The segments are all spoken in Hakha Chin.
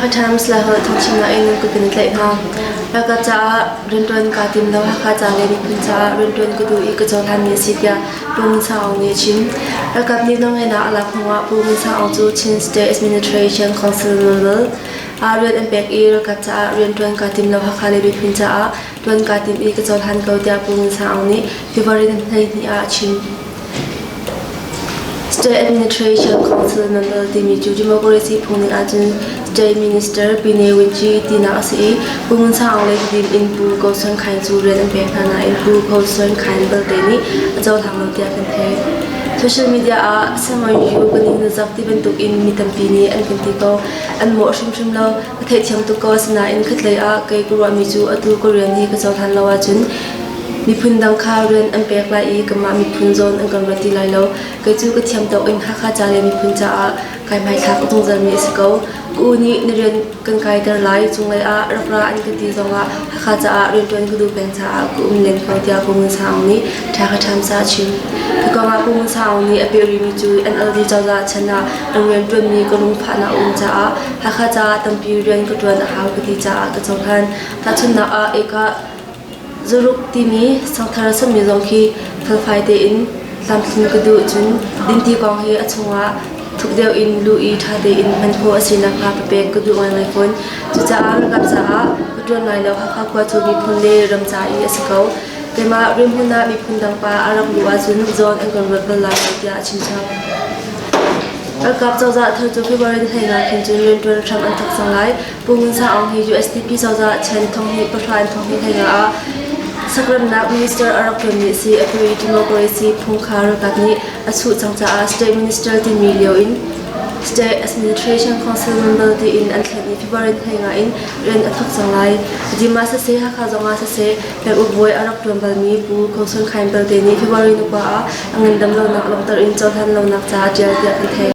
Hakha Times Laiholh thawngchimnak in nan kut kan i tlaih hna. Ralkap caah rianṭuan kaa tim lo, Hakha ca le miphun caah rianṭuan ka duh i ka cohlanmi a si tiah Pu Ngun Sang Aung nih a chim. Ralkap nih nawlngeihnak a lak hnuah Pu Ngun Sang Aung cu Chin State Administration Council Member ah rian an pek i ralkap caah rianṭuan kaa tim lo, Hakha le miphun caah ṭuan kaa tim i ka cohlan ko tiah Pu Ngun Sang Aung nih February 12 ah a chim. State Administration Council member timi cu democracy phung ning ahcun State Minister Pine Winci tinak a si i Pu Ngun Sang Aung le Tedim in Pu Ko Suan Khaing cu rian an pek hna nain Pu Ko Suan Khaing belte nih a cohlang lo tiah kan theih. Social media ah Samuel Yu kan in zak ti bantuk in mi tampi nih an kan ti ko. An mawh hrimhrim lo. Ka theihthiam tuk ko asinain khatlei ah kei ka ruahmi cu atu ka rian hi ka cohlan lo ahcun Miphun dang kha rian an pek lai i kanmah miphun zawn an kan ruat ti lai lo. Kei cu ka thiam tawk in Hakha ca le miphun caah kai hmaithlak zungzalmi a si ko. Ka u nih na rian kan kaiter lai, cunglei ah rak ra an ka ti zongah Hakha caah rianṭuan ka duh peng caah ka um len ko tiah Pu Ngun Sang Aung nih Ṭha Ṭhamsa a chim. Hi kongah Pu Ngun Sang Aung nih a peh rihmi cu NLD cozah chan ah an rianṭuanmi ka lungfahnak a um caah Hakha caah tampi rian ka ṭuan a hau ka ti caah ka cohlan. Tahchunhnak ah eka Zuruk timi sangthar a sami zong khi felfai tein tlamtlin ka duh cun dinti kong hi a chungah thuk deuh in luh i ṭha tein hman khawh a si nakhnga papek ka duh ngaingai fawn. Cucaah ralkap caah ka ṭuan lai lo. Hakha khua cu miphun le ram ca i a si ko. Keimah rianhmun ah miphun dang pa a rak luh ahcun zawn an kan ruat bal lai lo tiah a chim chap. Ralkap cozah thar cu February ni 15 khin cun rianṭuan hram an thawk cang lai. Pu Ngun Sang Aung hi USDP cozah chan thonghnih pahra in thonghnih 15 ah sakramnak minister a rak ṭuanmi a si. Atu i democracy phungkhar ralkap nih a chuh cang caah state minister timi lio in State Administration Council member tiin an thlen i February 15 in rian a thawk cang lai. Dima siseh, Hakha zongah siseh, penguk bawi a rak ṭuan balmi Pu Ko Sun Khain belte nih February ni kua ah a ngandam lonak langhter in cohlan lonak ca a ṭial tiah kan theih.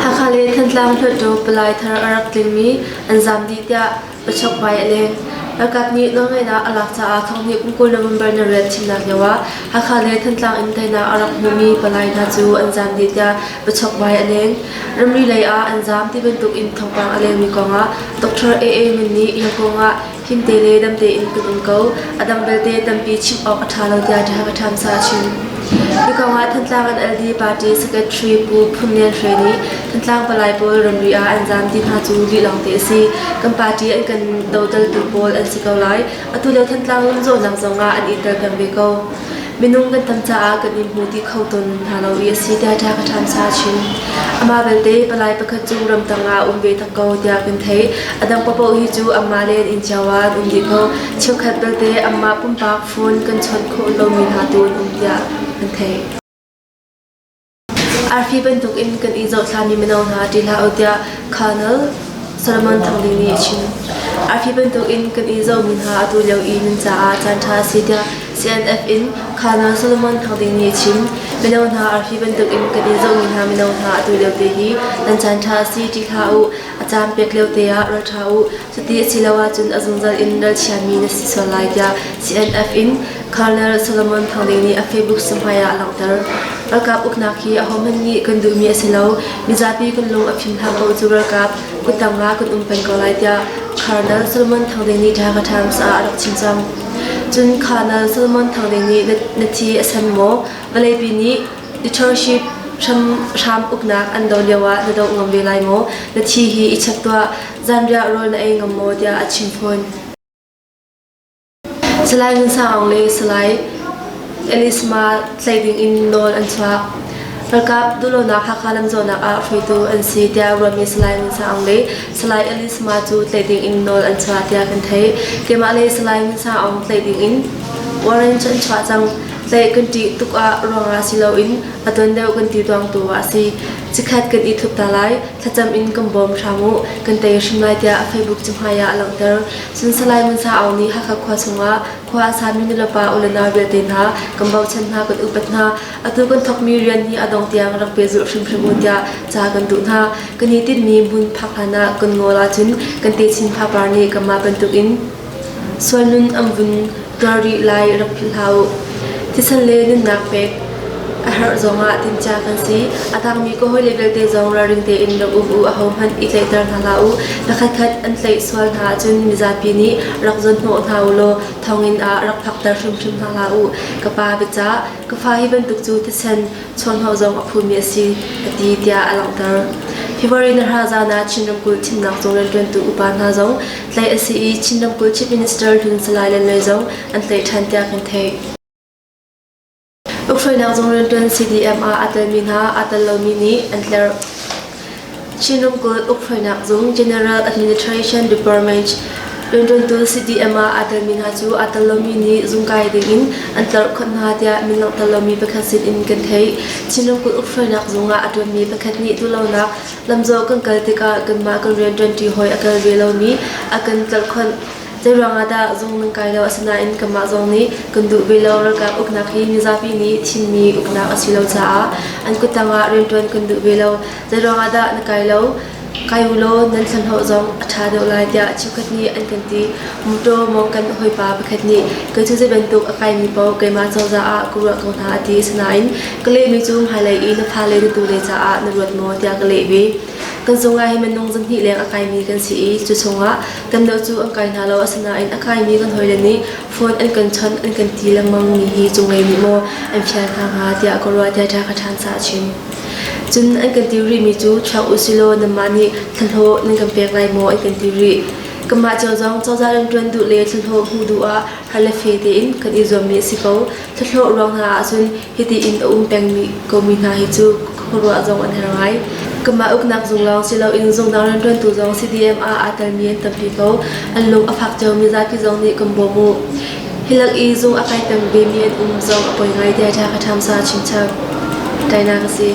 Hakha le Thantlang Hluttaw palai thar a rak tlingmi an zaam dih tiah pachokvai a leng. Ralkap nih nawlngeihnak a lak caah thonghnih kum 20 November ni riat thimnak lioah Hakha le Thantlang in teinak a rak hmumi palai hna cu an zaam dih tiah pachokvai a leng. Ramri lei ah an zaam ti bantuk in thawngpang a lengmi kongah Dr. AA Min nih Yangon ah himte le dam tein kan um ko. A dang belte tampi chim awk a ṭha lo tiah Ṭha Ṭhamsa a chim. Hi kongah Thantlang NLD Party Secretary Pu Phun Lian Hre nih Thantlang palai pawl ramri ah an zaam ti hna cu lih lawngte a si. Kan party an kan dohdaltu pawl an si ko lai. Atu lio Thantlang lamzawhnak zongah an i tel peng ve ko. Minung kan tam caah kan i hmu ti kho tawn hna lo i a si tiah Ṭha Ṭhamsa a chim. Amah belte palai pakhat cu ramtang ah a um ve tak ko tiah kan theih. A dang paohpaoh hi cu anmah le an inn cio ah an um dih ko. Cheukhat belte anmah pumpak phone kan chawnh khawh lomi hna tu an um tiah kan theih. Arfi bantukin kan i zohthlami mino hna ṭih hlah u tiah Colonel Solomon Thang Ding nih a chim. Arfi bantukin kan i zohmi hna atu lio i nan caah caanṭha a si tiah CNF in Colonel Solomon Thang Ding nih a chim. Mino hna arfi bantukin kan i zohmi hna mino hna atu lio te hi nan caanṭha a si ṭih hlah u. A caan pek lio te ah ralṭha u. Cuti a si lo ahcun a zungzal in ralchiami na si sual lai tiah CNF in Colonel Solomon Thang Ding nih a Facebook cahmai ah a langhter. Ralkap uknak hi ahohmanh nih kan duhmi a si lo. Mizapi kan lung a fim hlan paoh cu ralkap kuttang ah kan um peng ko lai tiah Colonel Solomon Thang Ding nih Dhaka Times ah a rak chim cang. Cun Colonel Solomon Thang Ding nih na thi a sen maw? Vawleipi nih Dictatorship hram uknak an doh lio ah na doh ngam ve lai maw? Na thi hi i check tuah. Zanriah rawl na ei ngam maw? tiah a chim fawn. Salai Ngun Sang Aung le Salai Elisma tlaih ding in nawl an chuah. Ralkap duhlonak Hakha lamzawhnak ah hruaitu an si tiah ruahmi Salai Ngun Sang Aung le Salai Elisma cu tlaih ding in nawl an chuah tiah kan theih. Keimah le Salai Ngun Sang Aung tlaih ding in warrant an chuah cang. Tlaih kan ṭih tuk ah ruangah si loin a tuan deuh kan ti tuang tu ah a si. Chikkhat kan i thup ta lai. Thlacam in kan bawm hram u, kan tei hrim lai tiah a Facebook cahmai ah a langhter. Cun Salai Ngun Sa Aung nih Hakha khua chungah khua a sami nulepa ulenau vialte hna kan bochan hna, kan upat hna. Atu kan thawkmi rian hi a dong tiang rak pehzulh hrimhrim u tiah ca kan duh hna. Kan i tinhmi hmun phak hlan ah kan ngawl ahcun kan techin fapar nih kanmah bantukin sual nun an vun tuar rih lai rak philh hlah u. Thisen le nunnak pek. A herh zongah timhcia kan si. A tangmi ka hawile vialte zong ralring tein rak um u, ahohmanh i tlaihter hna hlah u. Pakhatkhat an tlaih sual hna ahcun mizapi nih rak zawnhnawh hna u law thonginn ah rak phakter hrimhrim hna hlah u. Ka pa biacah, ka fa hi bantuk cu thisen chawnhnawh zong a phumi a si, a ti tiah a langhter. February ni hra zan ah Chin ramkulh thimnak zung rianṭuantu upa hna zong tlaih a si i Chin ramkulh Chief Minister hlun Salai Len Loi zong an tlaih ṭhan tiah kan theih. Ukhruainak zung rianṭuan CDM ah aa telmi hna aa tel lomi nih an tlerh. Chin ramkulh ukhruainak zung General Administration Department rianṭuantu CDM ah aa telmi hna cu aa tel lomi nih zungkai dingin an tlerhkhonh hna tiah min langhter lomi pakhat sin in kan theih. Chin ramkulh ukhruainak zung ah a ṭuanmi pakhat nih duhlonak lamzawh kan kal tikah kanmah kan rianṭuanṭi hawi a kal ve lomi a kan tlerhkhonh. Zeiruang ah dah zung nan kai lo? Asinain kanmah zong nih kan duh ve lo. Ralkap uknak hi mizapi nih thimmi uknak a si lo caah an kuttang ah rianṭuan kan duh ve lo. Zeiruang ah dah na kai lo? Kai u law nan thlanhlawh zong a ṭha deuh lai tiah cheukhat nih an kan ti. Mawṭaw mawng kan hawipa pakhat nih kei cu zei bantuk a kaimi paoh keimah cozah ah ka ruah ko hna a ti. Asinain ka lehmi cu hmailei i na fale na tule caah na ruat maw tiah ka leh ve. Kan zung ah hi minung zahnih leng a kaimi kan si i cu chungah kan deuh cu an kai hna lo. Asinain a kaimi kan hawile nih phone an kan chawnh an kan ti lengmang mi hi cunglei nih maw an fial hna hnga tiah ka ruah tiah ṭha ka ṭhan sa a chim. Cun an kan ti rihmi cu chuak u silaw nanmah nih thlahlawh nan kan pek lai maw an kan ti rih. Kanmah cio zong cozah rianṭuan duh le thlahlawh hmuh duh ah har le fe tein kan i zuammi a si ko. Thlahlawh ruang hna ahcun hiti in a um pengmi komi hna hi cu khuaruah zong an har ngai. Kanmah uknak zung lawng si loin zungdang rianṭuantu zong CDM ah aa telmi an tampi ko. An lung a fak cio mizapi zong nih kan bawm u. Hi lak i zung a kai peng vemi an um zong a poi ngai tiah ṭha ka ṭhamsa chimchap. Tainak a si.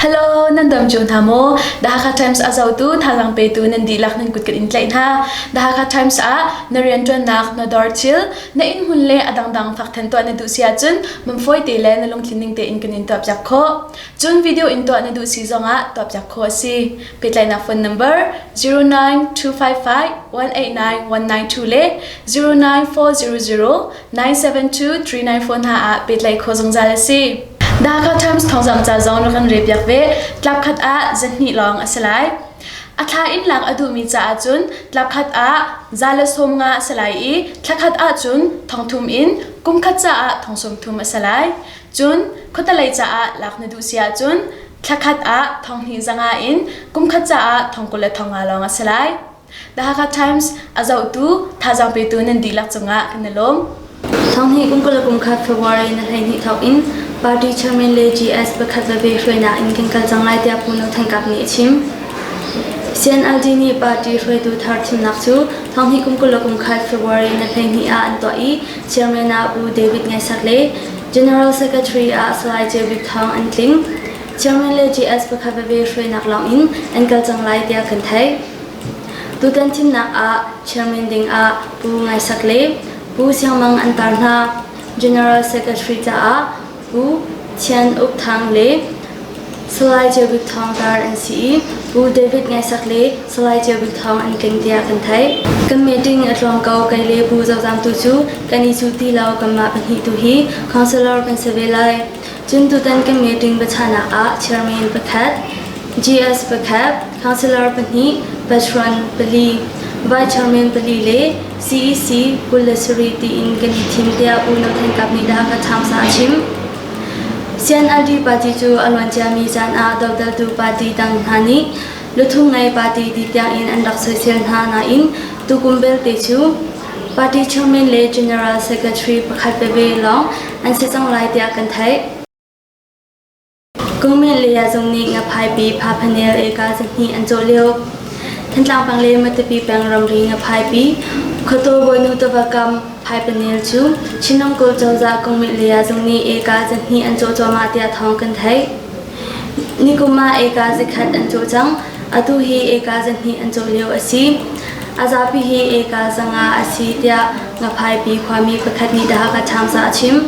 Hello, nan dam cio hna maw? The Hakha Times a zotu thazaang petu nan dihlak nan kut kan in tlaih hna. The Hakha Times ah na rianṭuannak, na dawr thil, na innhmun le a dangdang fakthan tuah na duh si ahcun mamfawi te le na lungthlin ning tein kan in tuahpiak khawh. Cun video in tuah na duh si zongah tuahpiak khawh a si. Pehtlaihnak phone number 09255 189 192 le 09400 972 394 hna ah pehtlaih khawh zungzal a si. The Hakha Times thawngzamh ca zong rak kan rel piak ve. Tlap khat ah zahnih lawng a si lai. A thla in lak a duhmi caah cun tlap khat ah 150 a si lai i thla khat ahcun thong thum in kum khat caah thong sawm thum a si lai. Cun khuatelei caah lak na duh si ahcun thla khat ah thong hnih zanga in kum khat caah thong kul le thong nga lawng a si lai. The Hakha Times a zohtu thazaang petu nan dihlak cungah kan i lawm. Thonghnih kum kul le kum khat February ni 12 thawk in party chairman le GS pakhat veve hruainak in kan kal cang lai tiah Pu No Than Kap nih a chim. CNLD nih party hruaitu thar thimnak cu thonghnih kum kul le kum khat February ni 12 ah an tuah i chairman ah Pu David Ngai Sak le General Secretary ah Salai Ceu Bik Thawng an tling. Chairman le GS pakhat veve hruainak lawng in an kal cang lai tiah kan theih. Tutan thimnak ah chairman ding ah Pu Ngai Sak le Pu Siang Mang an tar hna. General Secretary caah Pu Thian Uk Thang le Salai Ceu Bik Thawng tar an si i Pu David Ngai Sak le Salai Ceu Bik Thawng an tling tiah kan theih. Kan meeting a tluang ko kei le Pu Zo Zam tu cu kan i cu ti lo kanmah pahnih tu hi counselor kan si ve lai. Cun tutan kan meeting biachahnak ah chairman pakhat, GS pakhat, counselor pahnih, patron pali, vice chairman pali le CEC 27 tiin kan i thim tiah Pu No Than Kap nih dah ka Times ah a chim. CNLD party cu a luanciami caan ah dodaltu party dang hna nih luthum ngei party ti tiangin an rak soisel hna nain tukum belte cu party chairman le general secretary pakhat veve lawng an si cang lai tiah kan theih. Kungmit le Yazung nih Ngaphaipi Phaphanel eka zahnih an cawh lio. Thantlang peng le Matupi peng ramri Ngaphaipi Khuataw Bawinu tiva kam Phaipanel cu Chin ramkulh cozah Kungmit le Yazung nih eka zahnih an cawh cuahmah tiah thawng kan theih. Nikum ah eka zakhat an cawh cang. Atu hi eka zahnih an cawh lio a si. A zapi hi eka zanga a si tiah Ngaphaipi khuami pakhat nih The Hakha Times ah a chim.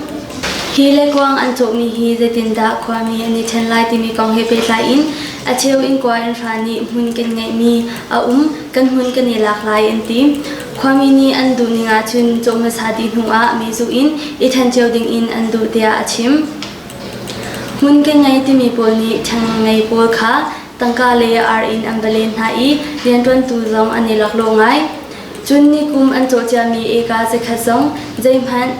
Hi lekuang an cawhmi hi zeitindah khuami an i ṭhen lai timi kong he pehtlai in a cheu in kua in hra nih hmun kan ngeihmi a um, kan hmun kan i lak lai an ti. Khuami nih an duh ning ahcun cawh hmasa dih hnu ah mehzuh in i ṭhen cio ding in an duh tiah a chim. Hmun kan ngei timi pawl nih ṭheng ngei pawl kha tangka le ar in an va len hna i rianṭuantu zong an i laklawh ngai. Cun nikum an cawh ciami eka zakhat zong zeihmanh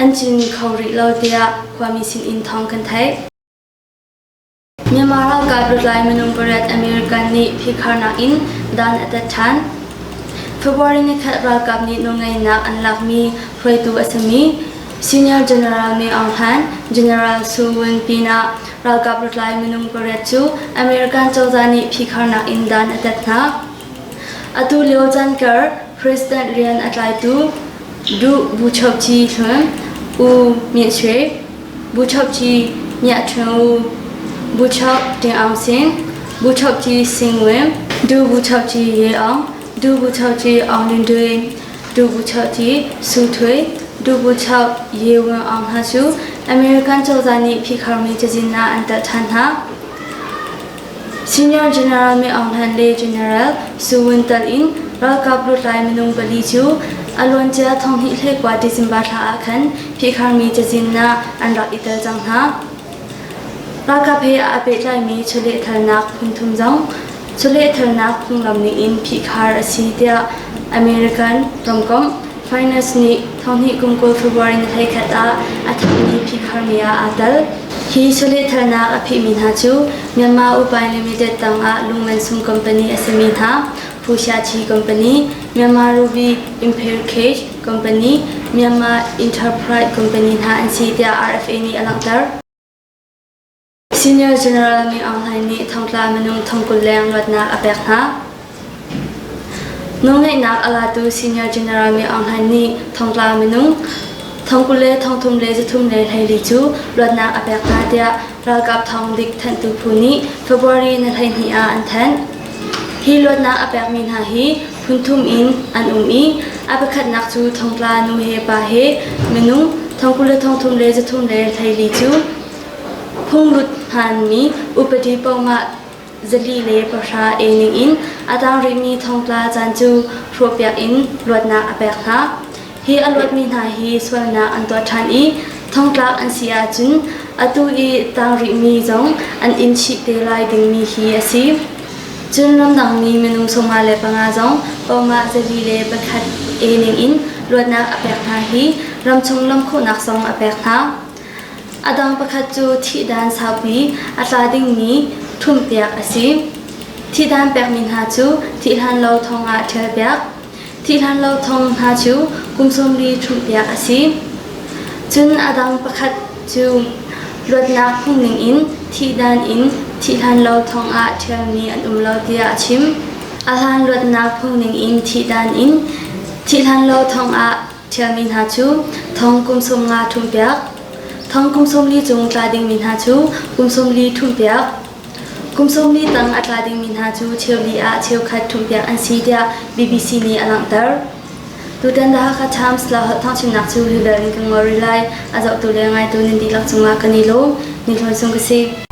an cin kho rih lo tiah khuami sinin thawng kan theih. Myanmar ralkap lutlai minung pariat American nih phikharnak in dan a tat ṭhan. February nikhat ralkap nih nawlngeihnak an lakmi hruaitu a simi Senior General Min Aung Hlaing, General Su Win pinah ralkap lutlai minung pariat cu American cozah nih phikharnak in dan a tat hna. Atu lio caankar President rian a tlaitu Duh Buchokci Hlun U Myint Swe, Buchokci Myat Htun U, Buchok Ting Aung Sing, Buchokci Sing Win, Du Buchokci Ye Aung, Du Buchokci Aung Lin Dwe, Du Buchokci Su Htwe, Du Buchok Ye Win Aung hna cu American cozah nih phikharmi cazin ah an telh ṭhan hna. Senior General Min Aung Hlaing le General Su Win tel in ralkap lutlai minung pali cu a luancia 2021 December thla ah khan phihkharmi cazin ah an rak i tel cang hna. Ralkap he aa pehtlaimi chawlehthalnak phun thum zong chawlehthalnak phunglam ningin phihkhar a si tiah American ramkomh Finance nih thonghnih kum 20 February ni 11 ah a thanhmi phikharmi ah aa tel. Hi chawlehthalnak a phihmi hna cu Myanmar Upai Limited tangah lungmansung company a simi hna Fuxia Chi Company, Myanmar Ruby Imperial Cage Company, Myanmar Enterprise Company hna an si tiah RFA nih a langhter. Senior General Min Aung Hlaing nih thongtla minung 20,000 leng luatnak a pek hna. Nawlngeihnak a latu Senior General Min Aung Hlaing nih thongtla minung 20,324 cu luatnak a pek hna tiah ralkap thawngdik thanhtu phu nih February ni 12 ah an thanh. Hi luatnak a pekmi hna hi phun thum in an um i a pakhatnak cu thongtla nu he pa he minung 20,334 cu Phunglut hmanmi upadi paohmah 410 A ningin a tang rihmi thongtla caan cu hrawhpiak in luatnak a pek hna. Hi a luatmi hna hi sualnak an tuah ṭhan i thongtlak an si ahcun atu i tang rihmi zong an in chih te lai dingmi hi a si. Cun ramdangmi minung 55 zong paohmah 401 A ningin luatnak a pek hna hi ramchung lamkhawhnak zong a pek hna. A dang pakhat cu thihdan saupi a tla dingmi ṭhumhpiak a si. Thihdan pekmi hna cu thihhlan lo thong ah ṭhialpiak. Thihhlan lo thong hna cu kum 40 ṭhumhpiak a si. Cun a dang pakhat cu luatnak phung ningin thihdan in thihhlan lo thong ah ṭhialmi an um lo tiah a chim. A hlan luatnak phung ningin thihdan in thihhlan lo thong ah Ṭhialmi hna cu thong kum 50 ṭhumhpiak, thong kum 40 cung tla dingmi hna cu kum 40 ṭhumhpiak, kum 40 tang a tla dingmi hna cu cheuli ah cheukhat ṭhumhpiak an si tiah BBC nih a langhter. Tutan The Hakha Times la thawngchimnak cu hi vial in kan ngol rih lai. A zohtu le ngaitu nan dihlak cungah kan i lawm. Ni Hlawn Sung ka si.